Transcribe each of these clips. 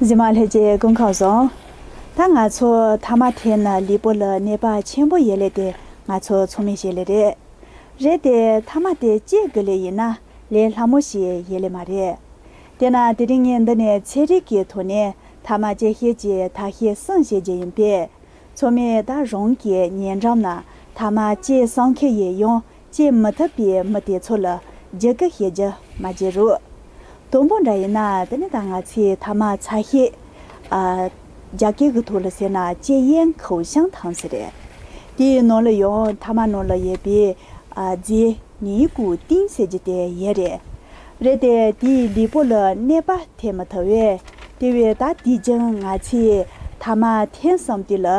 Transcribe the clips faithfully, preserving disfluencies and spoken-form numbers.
གཟིགས་མོ་ལྷན་རྒྱས་སྐུ་ཁམས་བཟང་། ད་ང་ཚོ་ཐ་མག་འཐེན་ན་ལུས་པོ་ལ་གནོད་པ་ཆེན་པོ་ཡོད་ལེ་དེ་ང་ཚོ་ཚང་མས་ཤེས་ལེ་རེད། རེད་དེ་ཐ་མག་དེ་བཅད་དགོས་ལེ་ཡིན་ན་ལས་སླ་མོ་ཞིག་ཡོད་ལེ་མ་རེད། དེ་ན་དེ་རིང་ངས་འདི་ནས་ཚན་རིག་གི་ཐོག་ནས་ཐ་མག་བཅད་ཤེས་ཀྱི་ཐབས་ཤེས་གསུམ་བཤད་རྒྱུ་ཡིན་པས། ཚང་མས་ད་རང་གི་ཉེ་འགྲམ་ན་ཐ་མག་བཅད་བསམ་མཁན་ཡོད་ཡང་བཅད་མི་ཐུབ་པའི་མི་དེ་ཚོ་ལ་རྒྱུགས་སྐུལ་བྱེད་རྒྱུ་མ་བརྗེད་རོགས། དང་པོ་འདྲ་ཡིན་ན་དེ་ནི་ད་ང་ཚོས་ཐ་མག་ཚ་ཤེས། ཨ། རྒྱ་སྐད་ཀྱི་ཐོག་ལ་ཟེར་ན་戒烟口香糖ཟེར་རེད། དེའི་ནང་ལ་ཡང་ཐ་མག་ནང་ ལ་ཡོད་པའི་ཨ་རྫས་ནི་ཀོ་ཏིན་ཟེར་རྒྱུ་དེ་ཡོད་རེད། རེད་དེ་དེའི་ལུས་པོ་ལ་གནོད་པ་ཐེབས་མི་ཐུབ་པས། དེ་བས་ད་དེ་རྒྱུན་ང་ཚོས་ཐ་མག་འཐེན་བསམ་དུས་ལ་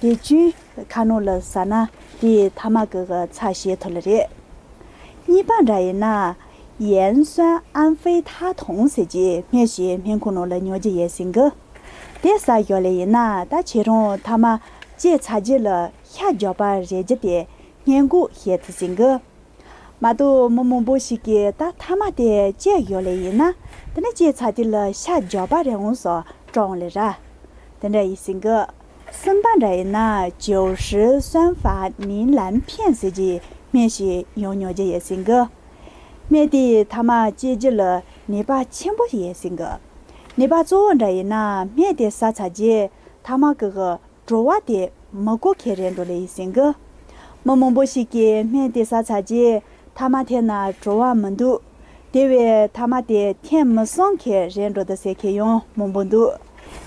དེ་ཅུང་ཁ་ནང་ལ་ཟ་ན་དེའི་ཐ་མག་གི་ཚ་ཞེད་ཐུབ་ལེ་རེད། གཉིས་པ་འདྲ་ཡིན་ན། 盐酸安非他妥ཟེར་གྱི་སྨན་ཞིག་སྨན་ཁང་ནང་ལ་ཉོ་རྒྱུ་ཡོད་ཟེར་གི། དེ་ཟ་ཞོར་ལེ་ཡིན་ན་ད་ཁྱེད་རང་ཐ་མག་བཅད་ཚར་རྗེས་ལ་ཤ་རྒྱགས་པ་རེག་རྒྱུ་དེ་སྔོན་འགོག་བྱེད་ཐུབ་ཟེར་གི། མ་གཏོགས་མི་མང་པོ་ཞིག་གིས་ད་ཐ་མག་དེ་བཅད་ཞོར་ལེ་ཡིན་ན་དེ་ནི་བཅད་ཚར་དུས་ལ་ཤ་རྒྱགས་པ་རེག་འོང་སོགས་སྐྲག་འོང་ལེ་ར། དེ་འདྲ་ཡིན་ཟེར་གི། གསུམ་པ་འདྲ་ཡིན་ན་九十三法尼兰片ཟེར་གྱི་སྨན་ཞིག་ཡང་ཉོ་རྒྱུ་ཡོད་ཟེར་གི། སྨན་དེས་ཐ་མག་བཅད་རྒྱུ་ལ་ནུས་པ་ཆེན་པོ་ཡོད་ཟེར་གི། ནུས་པ་གཙོ་བོ་འདྲ་ཡིན་ན་སྨན་དེ་ཟ་ཚར་རྗེས་ཐ་མག་གི་གི་བྲོ་བ་དེ་མི་དགོས་མཁན་རེད་འགྲོ་ལེ་ཡིན་ཟེར་གི། མི་མང་པོ་ཞིག་གིས་སྨན་དེ་ཟ་ཚར་རྗེས་ཐ་མག་འཐེན་ན་བྲོ་བ་མི་འདུག་དེ་བས་ཐ་མག་དེ་འཐེན་མི་བསམ་མཁན་རེད་འགྲོ་འདུག་ཟེར་མཁན་ཡང་མང་པོ་འདུག་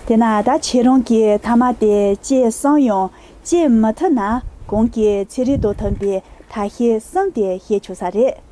དེ་ན་ད་ཁྱེད་རང་གིས་ཐ་མག་དེ་བཅད་བསམ་ཡང་བཅད་མི་ཐུབ་ན་གོང་གི་ཚན་རིག་དང་མཐུན་པའི་ཐབས་ཤེས་གསུམ་དེ་བྱེད་ཆོག་ས་རེད།